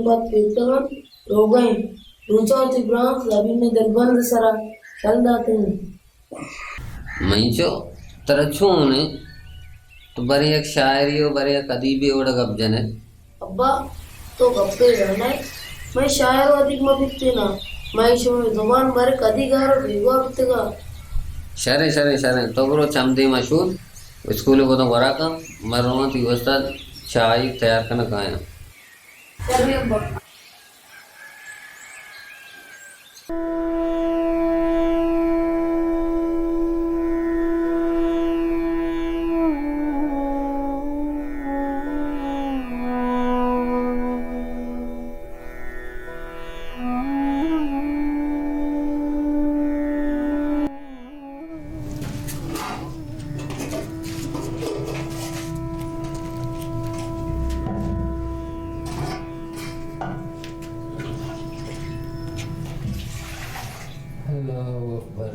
پد پیرتگ انت، روگ ءَ انت۔ روچ ءَ وتی برانز زمین ءِ دلبند ءِ سرا شل داتگ انت۔ منچو، ترا چون انت؟ تو برے یک شاعرے ءُ برے یک ادیبے ءِ وڑ ءَ گپ جن ئے۔ ابا، تو گپے زان ئے، مئے شاعر ءُ ادیب مہ بیتیں نا، مئے شمئے زبان برے کدی گار ءُ بیگواہ بیتگ ات۔ شریں، شریں، شریں، تو برو چم دیم ءَ شود، اسکول ءِ گداں گورا کن، من رواں تئی واستا چاہے تیار کن ءَ کایاں۔ شریں ابا۔ اللہ اکبر۔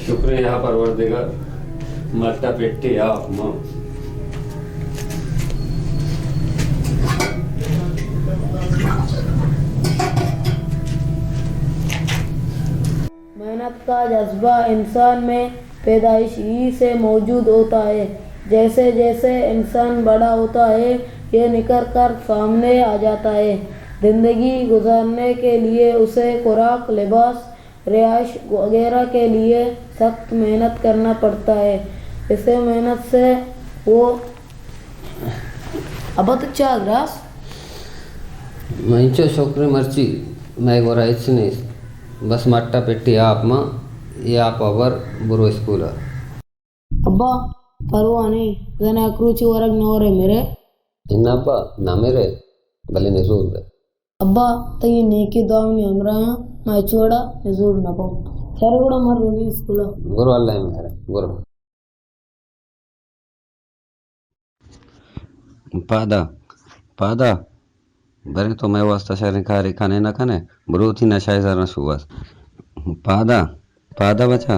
شکر یا پروردگار، مٹ ءَ پٹے آپ مان۔ محنت کا جذبہ انسان میں پیدائشی سے موجود ہوتا ہے۔ جیسے جیسے انسان بڑا ہوتا ہے، یہ نکھر کر سامنے آ جاتا ہے۔ زندگی گزارنے کے لیے اسے خوراک، لباس، رہائش وغیرہ کے لیے سخت محنت کرنا پڑتا ہے۔ اسے محنت سے وہ ابا تو چاہ گراس؟ من انچو شکر، مرچی مئے گورا ہچ نیست، بس مٹ ءَ پٹے آپ مان، اے آپ ءَ بر، برو اسکول ءَ۔ ابا، پرواہ نیں، زنا یک روچے ورگ نہ ورے مرے۔ اناں ابا، نہ مرے، بلے نزور بے۔ ابا، تئی نیکی دعا منی ہمراہ اَنت، من ہچ وڑا نزور نہ باں۔ شر گڑا من روگی اسکول ءَ۔ برو، اللہ ءِ مہر ءَ، برو۔ پادا، پادا، برے تو مئے واستا شریں کارے کن ئے نہ کن ئے، برو وتی نشہ ءِ زراں شوہاز۔ پادا، پادا بچا۔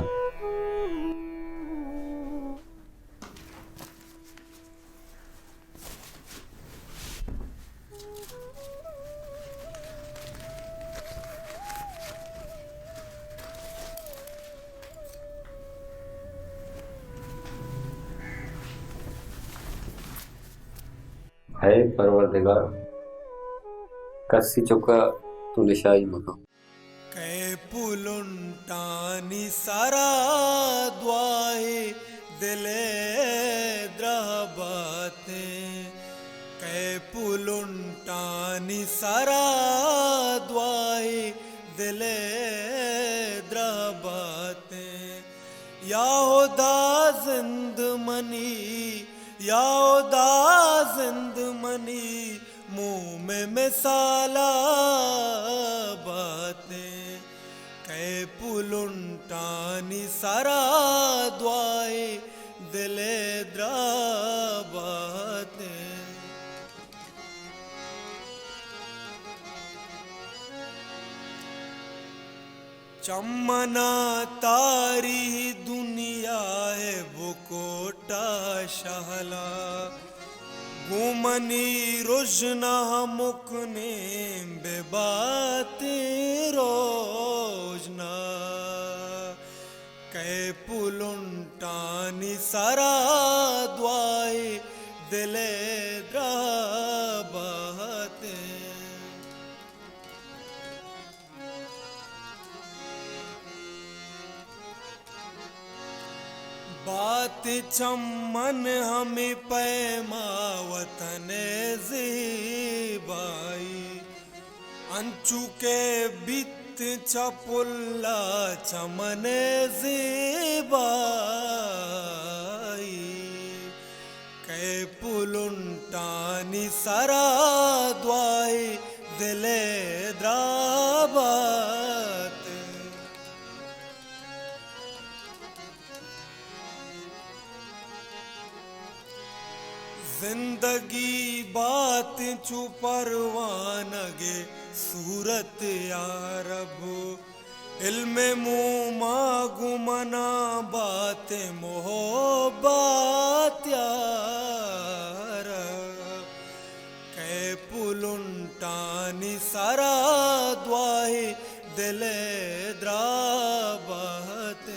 اے پروردگار، کسی چکا تو نشائی مکن۔ کئے پلنٹانی سرا دعائے دل ءِ درا باتیں، کئے پلنٹانی سرا دعائے دل ءِ درا باتیں۔ یا ہدا زند منی، یا ہدا زند منی، مومن مثالا باتیں، کئے پلنٹانی سرا دعائے دل ءِ درا باتیں۔ چمنا تاریخ دنیا ءِ بکوٹا شہلا، گوں منی رژنا ہمک نیم بہ باتیں روژنا، کئے پلنٹانی سرا دعائے دل ءِ درا باتیں۔ باتیں چمن ہمے پیما وطن ءِ زیبائی، انچو کہ بیت چہ پلا چمن ءِ زیبائی۔ کئے پلنٹانی سرا دعائے دل ءِ درا باتیں۔ زندگی بات چو پروانگ صورت یا رب، علم موما گمنا بات محبت یا رب، کئے پلنٹانی سرا دعائے دل درا بات۔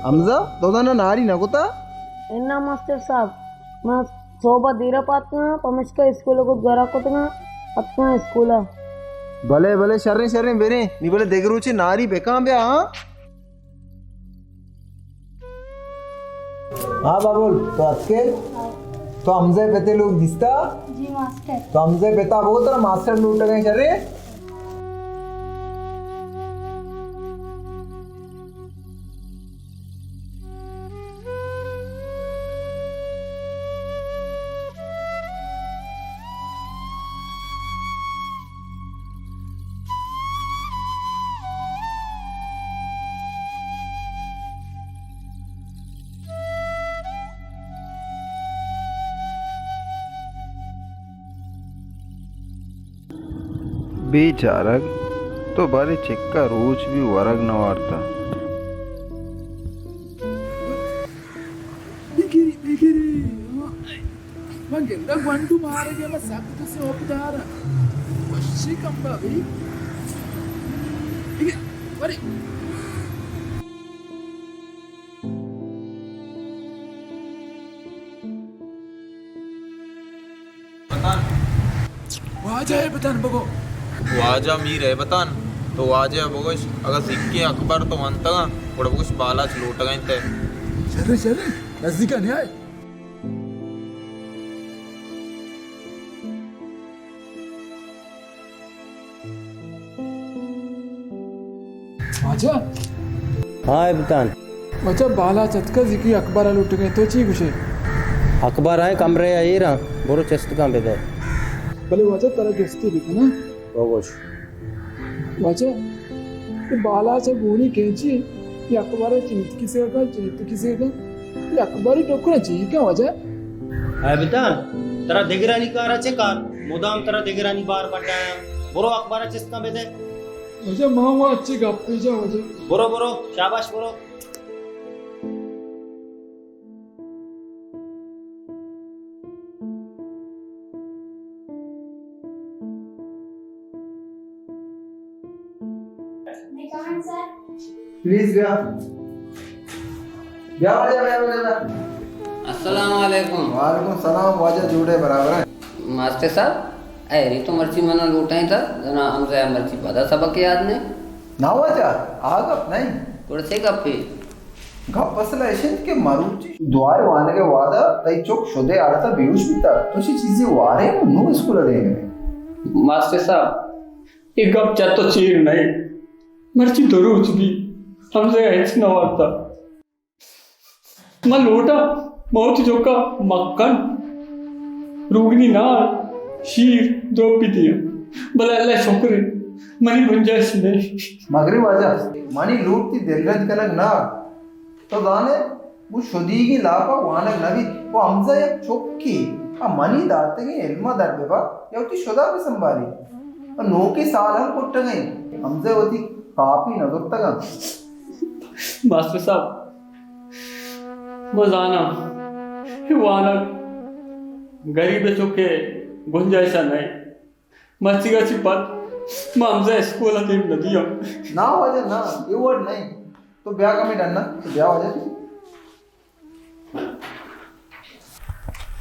حمزہ، تو دانا ناری نہ کتا؟ انا ماسٹر صاحب، من سہب ءَ دیر ءَ پاتکاں، پمیشکا اسکول ءَ گد گرا کتگاں، اتکاں اسکول ءَ۔ بلے، بلے، شریں، شریں، بریں۔ نی بلے دگہ روچے ناری بکاں بیا، ہاں؟ ہاں بابل، تو اتکے؟ ہاں۔ تو حمزہ ءِ پتے لوگ دیستا؟ جی ماسٹر۔ تو حمزہ ءِ پتا بگو ترا ماسٹر لوٹگا، شریں؟ بیچارگ، تو باریں چکا روچ بھی ورگ نہ وارتا۔ بگری، بگری۔ من گندہ گونڈو مارگے، من سک تو سے اوپ دارا۔ وشی کمبا بھی۔ بگری، بگری۔ بتان۔ واجہ ءَ بتان بگو۔ واجہ میر ءَ بتان، تو واجہ ءَ بگوش، اگاں سکیں اکبر تو ونتگاں، گڑا بگوش بالاچ لوٹگا انت۔ شر، شر، نزدیکا نیائے۔ واجہ؟ ہاں، ابتان۔ واجہ، بالاچ اتکا، زکی اکبر ءَ لوٹگے، تو چی گوشے؟ اکبر آئے کمرے ءَ ایراں، برو چست کن بدے۔ بلے واجہ، ترا جستے بکناں۔ بگوش۔ واجہ، اے بالاچ ءَ گونی کینچی، اے اکبر ءَ چیت کسے کن، چیت کسے کن۔ اے اکبر ءِ ٹکر ءَ چی کن واجہ؟ اے بتان، ترا دگرانی کار ءَ چے کار؟ مدام ترا دگرانی بار پٹایا۔ برو اکبر ءَ چست کن بدے۔ واجہ، ما وا اچے گپے جا واجہ۔ برو، برو، شاباش، برو۔ پلیز بیا۔ بیا واجہ، بیا، بیا، بیا۔ السلام علیکم۔ وعلیکم السلام واجہ، جوڑے برابر ہیں۔ ماسٹر صاحب، اے ری تو مرچی منا لوٹائیں تا، زنا حمزہ مرچی پدا سبق یاد نہیں۔ نہ واجہ، آ گپ نہیں۔ گڑا چے گپے؟ گپ اصل اش انت کہ مروچی دوار وانگ ءِ وہد ءَ تئی چک شدے حالت ءَ بیہوش بیتگ۔ تو چی چیزے وارے نوں اسکول ءَ دیم ئے؟ ماسٹر صاحب، اے گپ چہ تو چیر نہ انت۔ مرچی دو روچ بی، حمزہ ءَ ہچ نہ وارتگ۔ من لوٹاں، من وتی چکا مکن، روگنی نان، شیر، دروپی دیاں۔ بلے اللہ شکر انت، منی گنجائش نہ انت۔ مگرے واجہ، منی لوٹ تئی دلرنج کنگ نہ۔ تو زان ئے، گوں شدیگیں لاپ ءَ وانگ نہ بیت۔ و حمزہ یک چکے، آ منی داتگیں علم ءَ در بہ با یا وتی شدا بہ سنبھالی۔ و نوکیں سال ہم کٹگ ءَ انت، حمزہ وتی کاپی نہ زرتگ انت۔ ماسٹر صاحب، من زاناں، اے وانگ گریب ءِ چک ءِ گنجائش ءَ نہ انت۔ مرچیگ ءَ چہ پد ما ہمزہ اسکول ءَ دیم نہ دیاں۔ نا واجہ نا، اے وڑ نہ اِنت۔ تو بیا کمے ڈن ءَ، تو بیا واجہ۔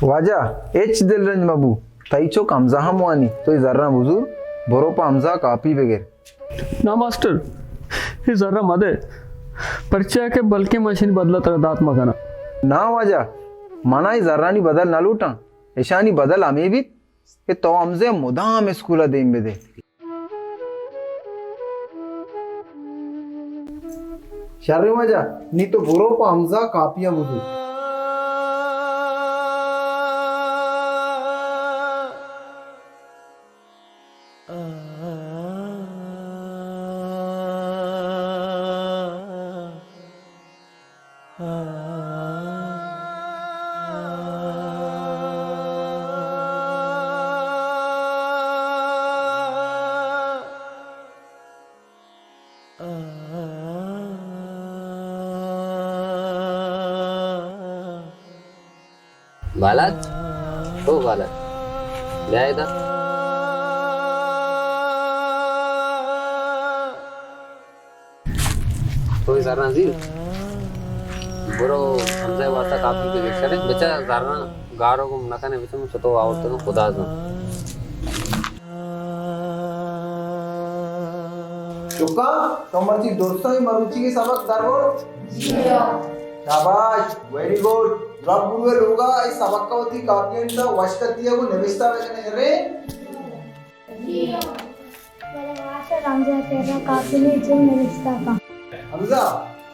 واجہ، ہچ دلرنج مبو، تئی چک ہمزہ ہم وانی، تو اے زراں بزور، برو پہ ہمزہ کاپی بگر۔ نا ماسٹر، اے زراں مدے، پرچا کہ بلکیں من اشانی بدل ءَ ترا دات مکناں۔ نا واجہ، منا اے زرانی بدل نہ لوٹاں، اشانی بدل ہمے بیت کہ تو ہمزہ ءَ مدام اسکول ءَ دیم بدے۔ شریں واجہ، نی تو برو پہ ہمزہ کاپیاں بزور۔ بالاد، او بالاد، بیا ادا۔ تو اے زراں زیر، برو ہمزہ ءِ واسطہ کاپی بگر۔ شریں بچا، زراں گار ءَ گم نہ کنے، بچا من چتو آورتگاں، خدا زانت۔ چکاں، تو مرچی درستاں اے مروچیگیں سبق دربر؟ جی ہاں۔ شاباش، ویری گڈ۔ دراہ برو لوگا، اے سبق ءَ وتی کاپیانی تہا وش کتیا گوں نبشتہ بکنے، شریں؟ جی ہاں۔ بلے ماسٹر، ہمزہ ءِ کرا کاپی نیست، چون نبشتہ کن؟ حمزہ،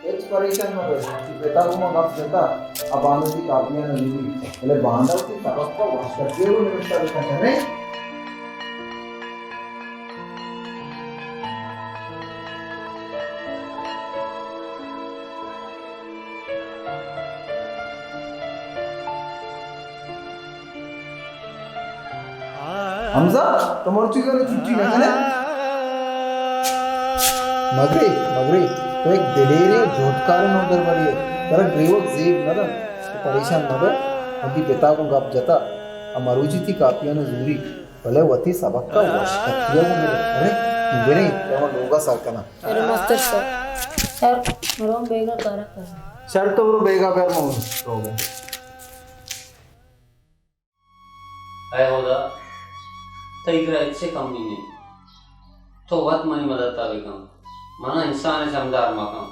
ہچ پریشان مہ بئے، تئی پتا گوں ما گپ جتا، آ باندا تئی کاپیاں نہ زوری، بلے باندا وتی سبق ءَ وش کتیا گوں نبشتہ بکن، شریں؟ حمزہ، تو مرچی زانو چھٹی نہ کنے؟ مگرے، مگرے، تو یک دلیریں جہدکاریں نودربرے ئے، ترا گریوگ زیب نہ دنت، تو پریشان مہ بئے، من تئی پتا گوں گپ جتا، آ مروچی تئی کاپیاں زوری، بلے وتی سبق ءَ وش کتیا گوں بلے، ارے، بریں، ترا من لوگا سر کناں۔ ارے ماسٹر سر، سر، مرو بیگا کارا کناں۔ سر تو برو بیگا بیا، من روگا۔ اے ہدا، تئی کرا ہچ کمی نہ اِنت۔ تو وت منی مدد ءَ بکن۔ منا انسان ءِ چمدار مکن۔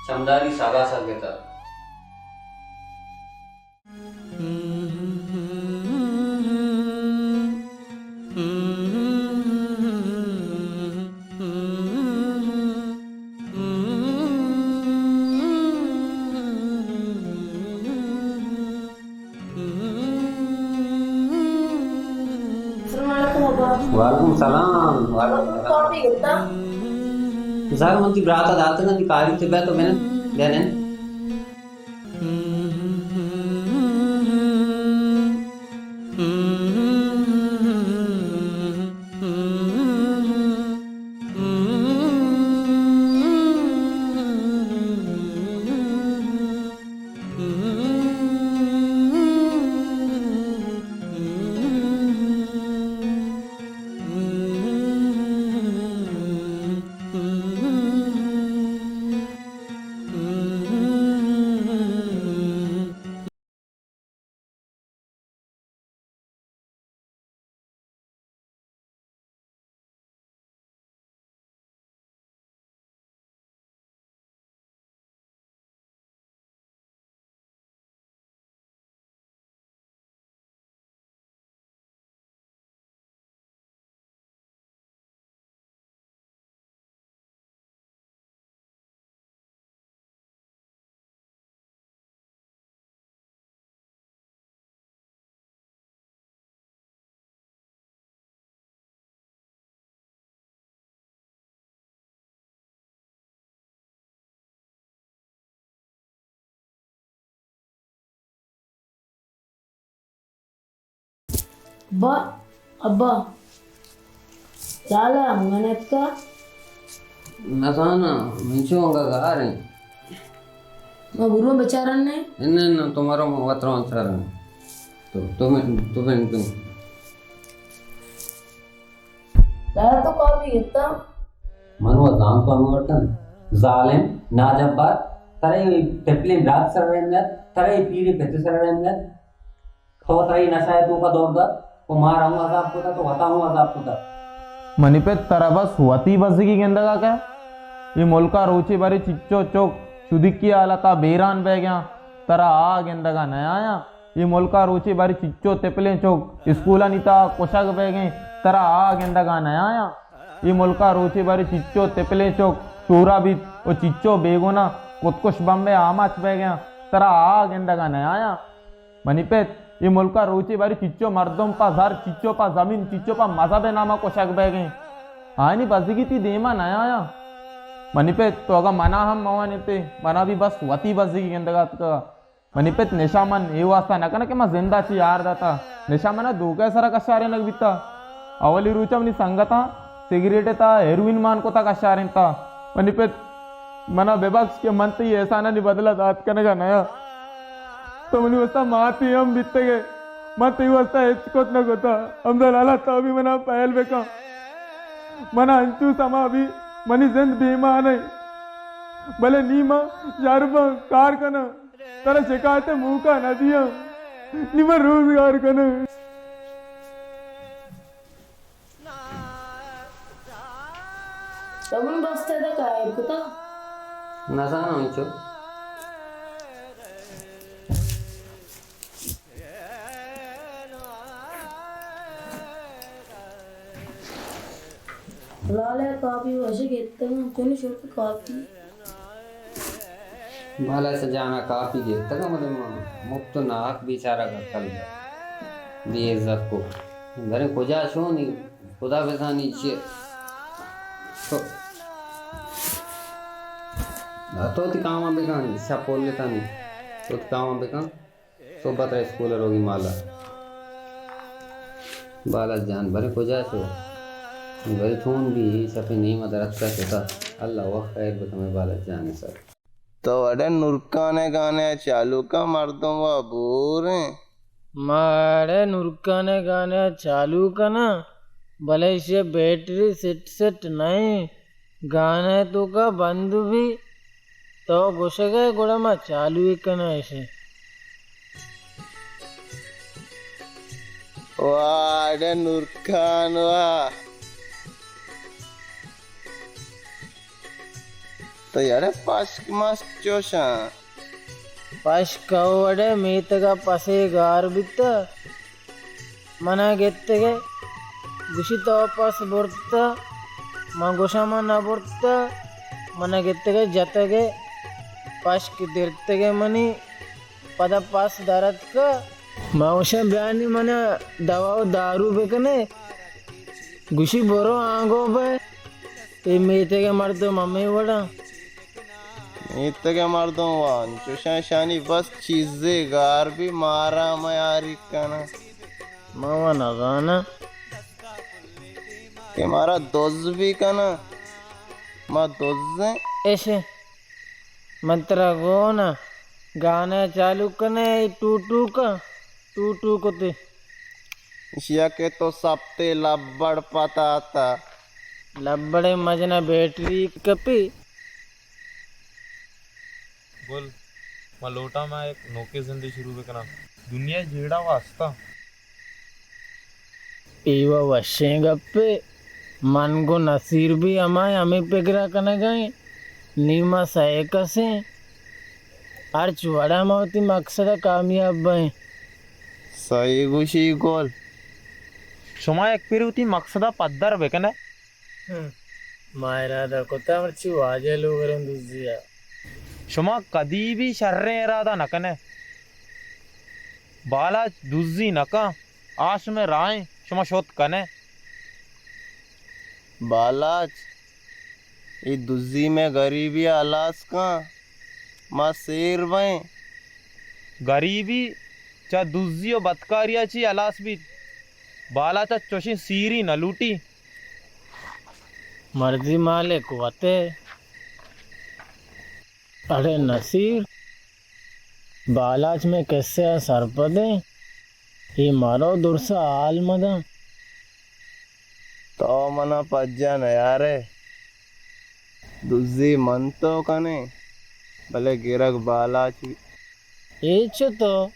چمداری سگا سگتا۔ السلام علیکم ابا۔ وعلیکم السلام۔ وعلیکم السلام۔ کاپی گپتا؟ زر من تئی برات ءَ داتگ اَنت، تئی کاری تے بیا تو بنند، بنند۔ ابا، ابا، لالا انگا نیتکا؟ نزاناں، من چو انگا گار ایں۔ ما برواں بچارن نے؟ نہ، نہ، تو مرو، من وت رواں چارن۔ تو، تو بن، تو بن، بن۔ دادا تو کاپی گتا؟ من و زانت تو ہمے وڑ کن۔ ظالم، ناجبار، ترا اے ٹپلیں برات سر رحم نیت، ترا اے پیریں پت سر رحم نیت۔ تو تئی نشہ ءِ توکا دور دات، تو مارا ہوں عذاب کتا، تو وتا ہوں عذاب کتا۔ منی پت، ترا بس وتی بزگی گندگا کئے؟ اے ملکا روچے بارے چچو چک شدیکی حالتا بیران بیگیاں، ترا آ گندگا نیایاں؟ اے ملکا روچے بارے چچو تپلیں چک اسکولانی تہا کشگ بیگیں، ترا آ گندگا نیایاں؟ اے ملکا روچے بارے چچو تپلیں چک چورا بیت و چچو بیگناہ خودکش بمبے آماچ بیگیاں، ترا آ گندگا نیایاں؟ منی پت، اے ملکا روچے بارے چچو مردم پہ زر، چچو پہ زمین، چچو پہ مذہب ءِ ناما کشگ بیگیں۔ آیانی بزگی تی دیما نیایاں۔ منی پت، تو اگاں منا ہم موانیتے، منا بھی بس وتی بزگی گندگا اتکگا۔ منی پت، نشہ من اے واسطہ نہ کناں کہ من زندا چی یار داتا۔ نشہ منا دھوکہ ءِ سرا کشارینگ بیتا۔ اولی روچا منی سنگتاں سگریٹ ءِ تہا ہیروئن مان کتا کشارینتا۔ منی پت، منا ببخش کہ من تئی احسانانی بدلہ دات کنگا نیاں۔ تو منی واسطہ ماتے ہم بیتگ ئے، من تئی واسطہ ہچ کت نہ کتا۔ حمزہ لالا، تو بھی منا پہل بکن۔ منا انچو سما بی منی زند بے مان ایں، بلے نی من شارپاں کار کناں، ترا شکایت ءِ موقع نہ دیاں، نی من روزگار کناں۔ تو من بستہ دگہ کائے کتا؟ نزاناں انچو۔ لالا، کاپی وش گپتگ، چونی شرط کاپی؟ بالاچ جانا، کاپی گپتگ، بلے من مپت و ناحق بیچارہ کتل، بے عزت کو۔ برے کجا شونی، خدا بزانی چی۔ تو، تو تی کاما بکن، شپ پولتانی۔ تو تی کاما بکن۔ صبح ترا اسکول ءَ روگی مالا۔ بالاچ جان، برے کجا شو؟ برے چون بی، اے شپ ءِ نیم ءَ در اتکا شتا۔ اللہ وقت خیر بکمے بالاچ جان ءِ سر۔ تو اڑے نورکان ءِ گانے ءَ چالو کن، مردم وا بور ایں۔ ما اڑے نورکان ءِ گانے ءَ چالو کناں، بلے ایشی ءِ بیٹری سیٹ سیٹ نہ ایں۔ گانا ءِ توکا بند بی، تو گوشگ ئے گڑا ما چالو ئی کناں ایشی۔ واہ، اڑے نورکان واہ۔ تو یارے پشک مشک چوشاں۔ پشک او اڑے میتگا پسے گار بیتہ۔ منا گپتگ ئے، گوشی تو پس برتہ؟ من گوشاں من نہ برتہ۔ منا گپتگ ئے جتگ ئے، پشک درتگ ئے منی، پدا پس در اتکہ۔ من گوشاں بیا نی منا دوا و دارو بکنے۔ گوشی برو آنگو بئے۔ اے میتگ ءِ مردم ہمے وڑاں۔ میتگ ءِ مردم وان چوشاں، شانی بس چیزے گار بی مارا میاری کناں۔ ما وا نزاناں کہ مارا دز بی کناں۔ ما دزیں۔ ایش من ترا گون آں، گانا چالو کنے، ٹو ٹو کن، ٹو ٹو کتے۔ ایشیا کہ تو سپتے لبڑ پتاتا۔ لبڑے مجنا بیٹری کپی۔ گل، ما لوٹاں ما ایک نوکے زندے شروع بکناں۔ دنیا جیڑا واسطہ۔ اے وَ وشیں گپے۔ من گوں نصیر بھی ہمائیں ہمے پگر ءَ کنگ ءَ ایں۔ نی ما سئے کس ایں۔ ہرچ وڑ ءَ ما وتی مقصد ءَ کامیاب بئیں۔ سہی گوشی گل۔ شما یک پیر وتی مقصد ءَ پدر بکن ئے۔ ہم۔ ما ارادہ کتہ مرچی واجہ لوگ ءَ روں دزی ءَ۔ شما کدی بھی شریں ارادہ نہ کن ئے۔ بالاچ دزی نہ کن۔ آ شمئے راہ ایں، شما شت کن ئے۔ بالاچ، اے دزی مئے گریبی ءَ ہلاس کن، ما سیر بئیں۔ گریبی چہ دزی و بدکاری ءَ چی ہلاس بیت؟ بالاچ ءَ چوشیں سیری نہ لوٹی۔ مرضی مالک وت ئے۔ اڑے نصیر، بالاچ مئے کسہ ءَ سرپد ایں، اے مرو درس ءَ حال مداں۔ تو منا پجا نیارئے، دزی من تو کنیں، بلے گرگ بالاچ بی۔ اے چتو؟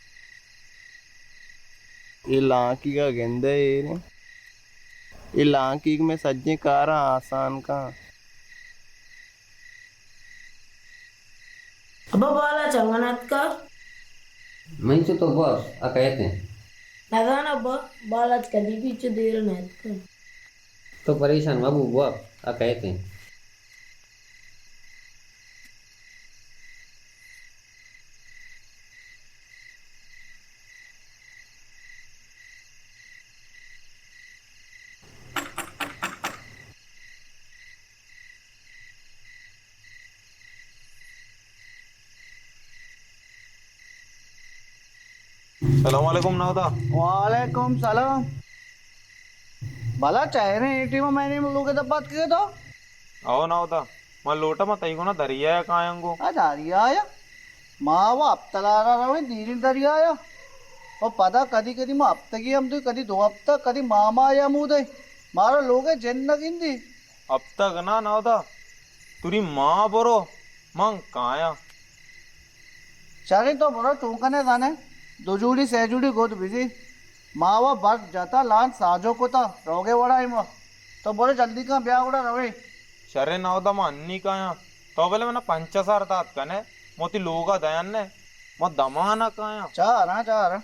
اے لانکیگ ءَ گندئے ایریں۔ اے لانکیگ مئے سجیں کاراں آسان کن۔ ابا، بالاچ انگن اتکا؟ من چو تو باش، آ کئیت انت؟ نزاناں ابا، بالاچ کدی بی چو دیر نہ اتکا۔ تو پریشان مبو بوا، آ کئیت انت۔ سلام علیکم ناودا۔ وعلیکم سلام۔ بلا چہریں اے ٹیم ءَ مئے نیم لوگ ءِ دپ ءَ اتکگ ئے تو؟ او ناودا، من لوٹاں من تئی گونا دریا ءَ کایاں گوں۔ آ دریا ءَ؟ ما و ہپتگ ءَ را رویں دیریں دریا ءَ۔ و پدا کدی کدی ما ہپتگے ہم دوئیں، کدی دو ہپتگ، کدی ماہ ماہ ءَ ہمودے۔ مارا لوگ ءِ جند نہ گندی۔ ہپتگ نہ ناودا، توری ماں برو، من کایاں۔ شریں، تو برو، چون کنئے زانئے، دو جوڑی سئے جوڑی گد بزی۔ ما و برف جتا، لانچ ساجو کتا، روگ ءِ وڑا ایں ما۔ تو برو جلدی کن، بیا گڑا رویں۔ شریں ناودا، ما انی کایاں۔ تو بلے منا پنچ ہزار دات کنئے، من وتی لوگا دیان نہ، ما دمانا کایاں۔ چاراں، چاراں۔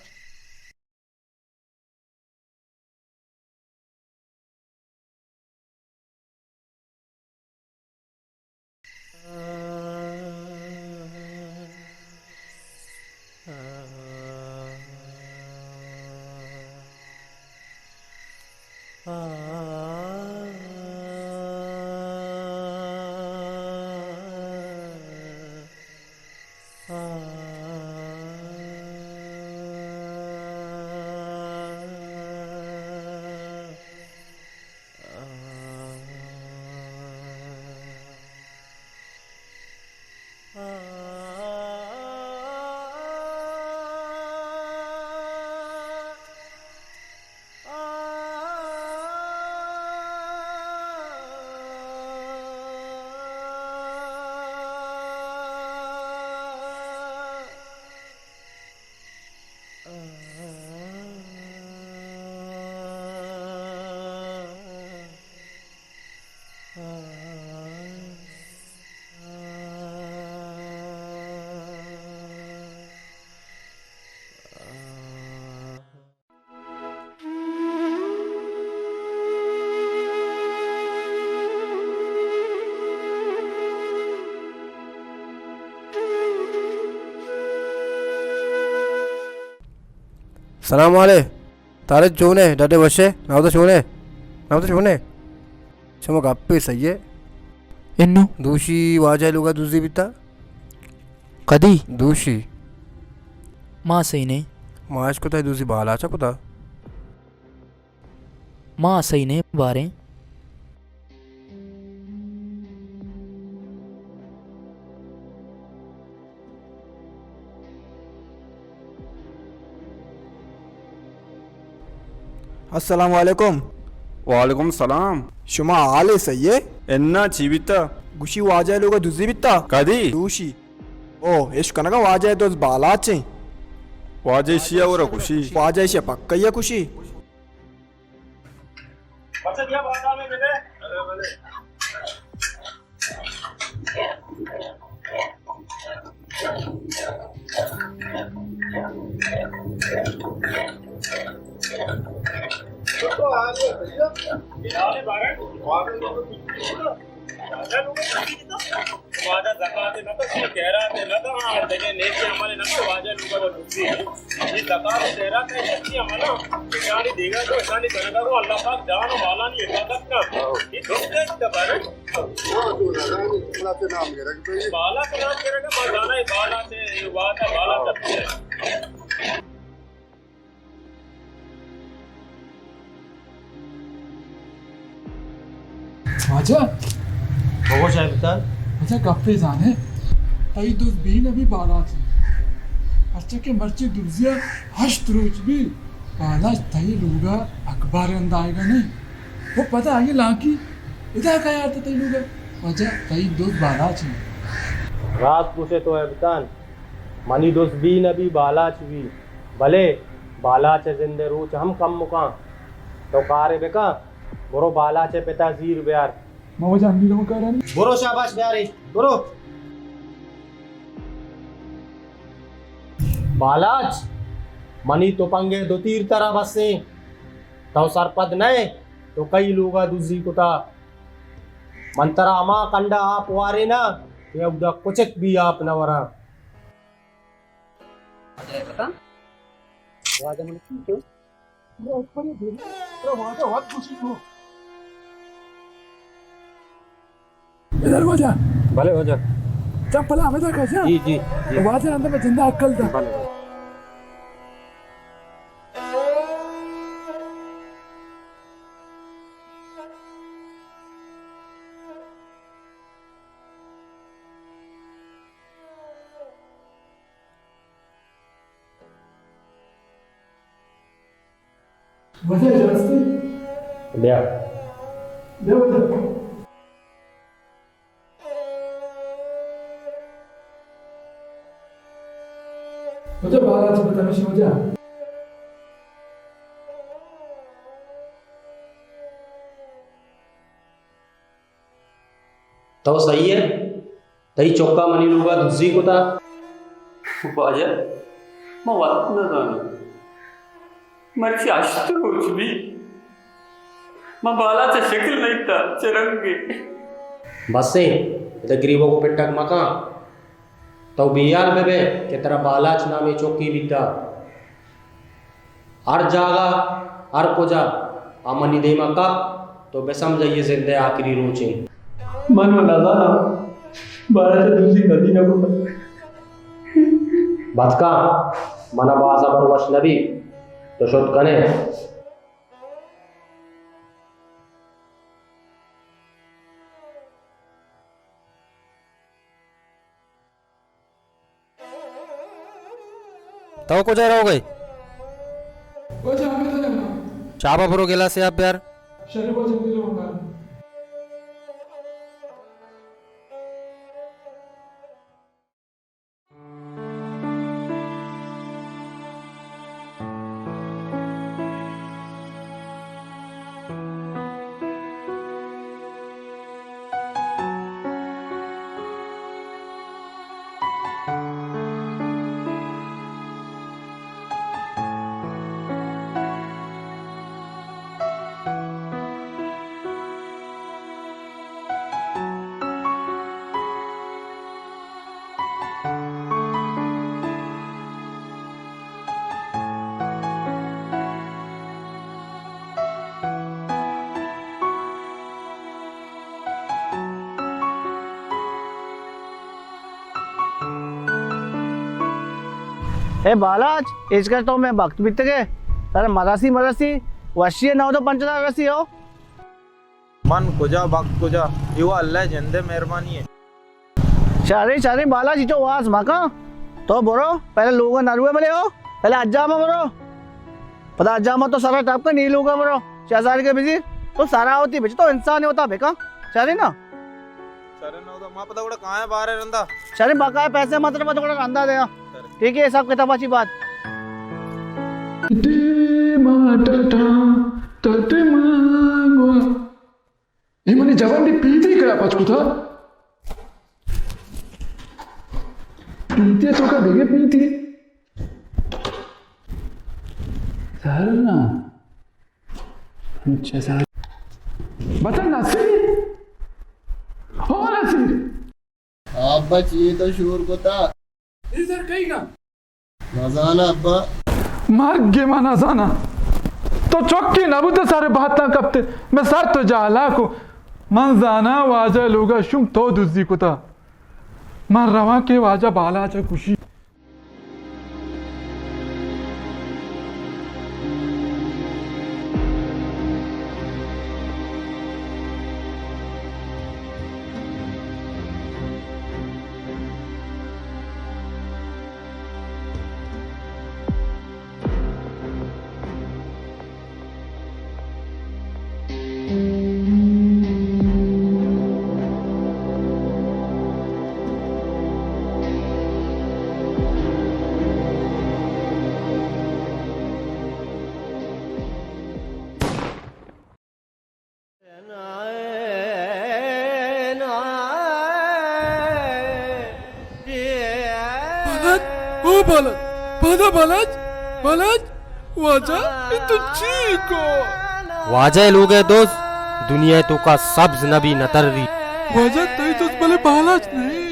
سلام علیکم۔ طارق چون ئے؟ ڈڈ ئے وش ئے؟ ناودا چون ئے؟ ناودا چون ئے؟ شما گپے سہی ئے؟ انو؟ دوشی واجہ لوگا دزی بیتا؟ کدی؟ دوشی۔ ما سہی نہ ایں۔ ما اش کتا دوشی بالاچا کتا۔ ما سہی نہ ایں باریں۔ السلام علیکم۔ وعلیکم السلام۔ شما حال ئے سہی ئے؟ انا چی بیتا؟ گوشی واجہ لوگا دزی بیتا۔ کدی؟ دوشی۔ او، اش کنگا واجہ دز بالاچ ایں۔ واجہ ایشی ءَ ورا کشی۔ واجہ ایشی ءَ پکا یا کشی۔ واجہ زکات نہ تو، شی خیرات نہ تو، ہاں، دگہ نیکی عمل نہ تو، واجہ لوگا وہ دزی۔ یہ زکات و خیرات ہے، اچھی عمل ہے۔ اشانی دیگا تو، اشانی کنگا کو اللہ پاک جان و مالانی حفاظت کا۔ یہ دکھ ہے، اس کے بارے میں۔ بالا کے نام گرگ پہ۔ بالا کے نام گرگ، بالا ہے، بالا سے، یہ واجہ بالا کرتے ہیں۔ واجہ! بگوش اے بتر۔ واجہ گپے زانے، تئی دز بی نبی بالاچ۔ پرچہ کہ مرچی دزیا ہشت روچ بی، بالاچ تئی لوگا اخبار اندائیگا نہیں۔ او پدا آئی لانکی ادا کئے آرت تئی لوگ ءَ؟ واجہ، تئی دز بالاچ اِنت۔ راست گوش ئے تو ابتان، منی دز بی نہ بی، بالاچ بی، بلے بالاچ ءِ زند ءِ روچ ہم کم مکان۔ تو کارے بکن، برو بالاچ ءِ پت ءَ زیر بیار۔ ما واجہ ہمے دم کارانی۔ برو شاباش بیارے، برو۔ بالاچ، منی تپنگ ءِ دو تیر ترا بس اِنت۔ تو سرپد نہ ئے، تو کئی لوگ ءَ دزی کتا؟ من ترا ہما کنڈ ءَ آپ واریناں کہ اودا کچک بی آپ نہ وراں۔ واجہ من چی تو؟ ادھر واجہ۔ بلے واجہ۔ چمپل ہمدا کش۔ جی، جی، جی۔ واجہ اندر میں زندہ عقل دا۔ بلے۔ واجہ جاستے۔ بیا۔ بیا واجہ۔ واجہ بالاچ بتمشی واجہ۔ تو صحیح ئے؟ تئی چکا منی لوگا دزی کتا؟ واجہ، من وت نہ زاناں۔ مرچی ہشت روچ بی۔ من بالاچ ءِ شکل نہ دیتا، چہ رنگے۔ بس ایں، ادا گریوگ ءُ پٹگ مکن۔ تو بے ہیال بہ بئے کہ ترا بالاچ نامیں چکے بیتا۔ ہر جاگہ، ہر کجا آ منی دیما کپ، تو بہ سمجھ اے زند ءِ آخری روچ ایں۔ من وَ نزاناں، بالاچ ءَ دزی کدی نہ کتا۔ بتکا، منا باز ہبر وش نہ بی، تو شت کن ئے۔ تو کجا روگ ئے؟ واجہ ہمے تہا۔ چابا برو گلاسے آپ بیار۔ شرے واجہ، ہمے تہا۔ اے بالاچ، ایچ کر تو مئے بخت بیتگ ئے، ترا مرسی مرسی، وشی ءَ نود ءُ پنچ ہزار رسی ہو۔ من کجا، بخت کجا، اے وَ اللہ ءِ جند ءِ مہربانی اِنت۔ شریں، شریں بالاچ، چو واز مکن، تو برو، پہلے لوگ ءَ نہ روئے بلے ہو، پہلے حجام ءَ برو، پدا حجام ءَ تو سرا ٹپ کن، اے لوگ ءَ برو، چہ ہزار کے بزیر، تو سرا ہوتی بچ، تو انسان ہوتا بکن، شریں نا؟ شریں نا، ما پدا گڑا کائیں بارے رندا۔ شریں، بقایا پیسے مت پدا گڑا رندا دے۔ شریں۔ ٹھیک ہے، حساب کتاب اچھی بات۔ ٹی ما ٹا ٹا، ٹا ٹی ما گوا۔ اے منی جوانی پیتی کیا پچ کتا؟ پیتی تو کا دیگه پیتی؟ سر نا۔ اچھا سر۔ بچا نصیر۔ ہو نصیر۔ ابا چی تو شور کتا؟ اے سر کئی گا؟ نزاناں ابا۔ مرگ ما نزاناں۔ تو چکی نبوت سر باتاں کپتے۔ میں سر تو جالا کو۔ من زاناں واجہ لوگا شوم تو دزی کتا۔ من رواں کہ واجہ بالاچ کشی۔ بالاچ، او بالاچ، بالاچ، بالاچ، واجہ، اے تو چی کو؟ واجہ لوگ ءِ دز، دنیا ءِ توکا سبز نبی نتری۔ واجہ، تئی دز بلے بالاچ نہیں۔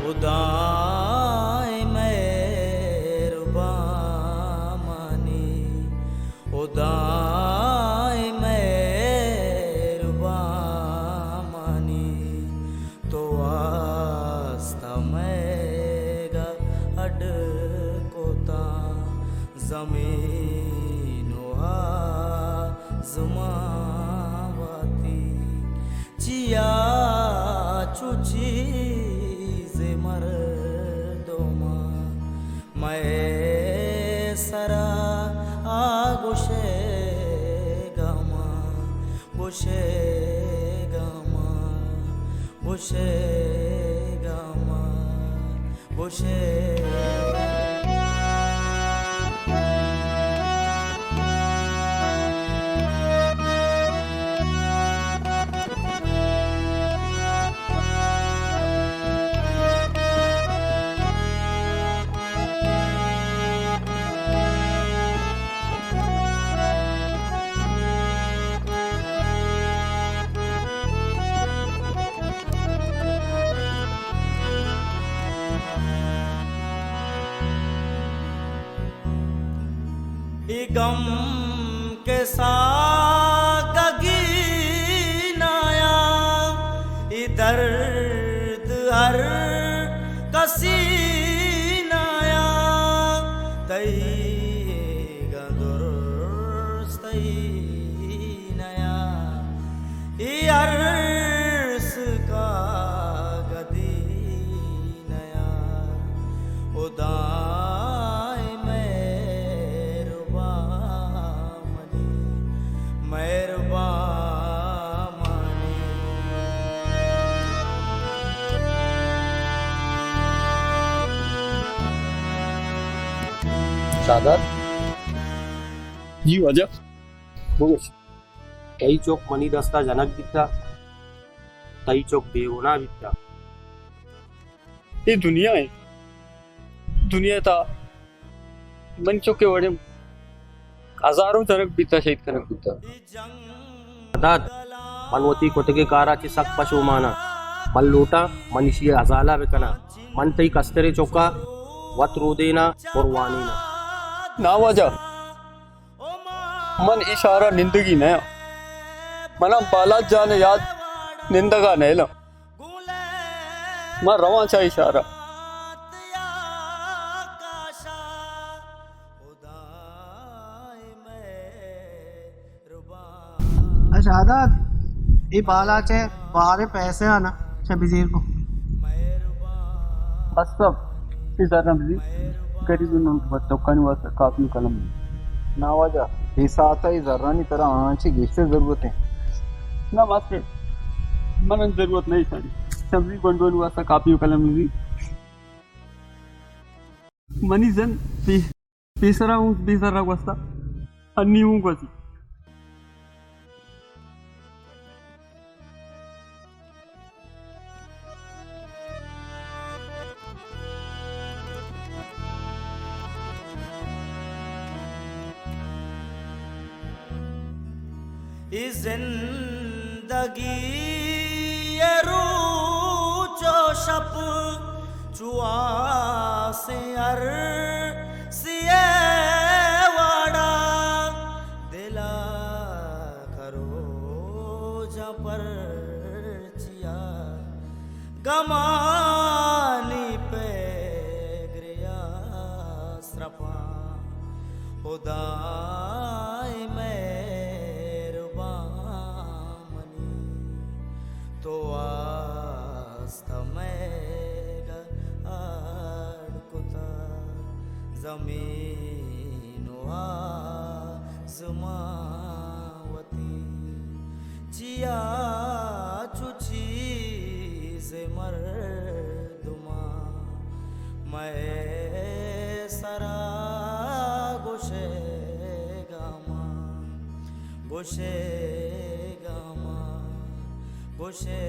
خدائے مہربانی، خدائے مہربانی، تو واسطہ مئیگا اڈ کتاں زمین و آزمان وتی۔ چیا چو چیزے مردماں مئے سرا آ گوشے گماں، گوشے گماں، گوشے گماں، گوشے۔ اے غم کہ ساگگی نایا، اے درد ہر کسی نایا، تئی گاں درست تئی نیا، اے ارس کاگدی نیا، خدائے مہربانی، مہربانی۔ شہداد۔ جی واجہ، بگوش۔ تئی چک منی دستا جنگ بیتا، تئی چک بے گناہ بیتا۔ اے دنیا اے، دنیا تا من چکے وڑیں ہزاروں جنگ بیتا، شہید کنگ بیتا۔ داد، من وتی کتگیں کارا چہ سک پشوماناں۔ من لوٹاں من ایشی ء ازالہ بکناں۔ من تئی کستریں چکا وت رودیناں، قربانیناں۔ نا واجہ، من اے شہرا نندگی نیاں۔ منا بالاچ جان ء یات نندگا نیلاں۔ من رواں چہ اے شہرا۔ اے شہداد، اے بالاچ ء باریں پیسے آنا چہ بزیر کو۔ بس سب، اے زراں بزیر، گریبیں من وت دکانی واسطہ کاپی و قلم۔ نا واجہ، اے ساعت ء اے زرانی ترا آنچہ گیشتر ضرورت انت۔ نا ماسٹر، من انت ضرورت نہیں ساری۔ سبزی گونڈوانی واسطہ کاپی و قلم بزیر۔ منی زند پی پیسرا اوں بے زرا گوستا، انی اوں گوزی۔ اے زندگی ء روچ و شپ چو آسیں ارسی ء واڑا، دل ء کروجاں پر۔ چیا گمانی پیگریا سرپاں، خدائے مہربان منی، تو است مئیگ اڈ کتا زمین و آزمان وتی، چیا چو چیز مردمان مئے سرا گوشے گاما، گوشے گاما، گوشے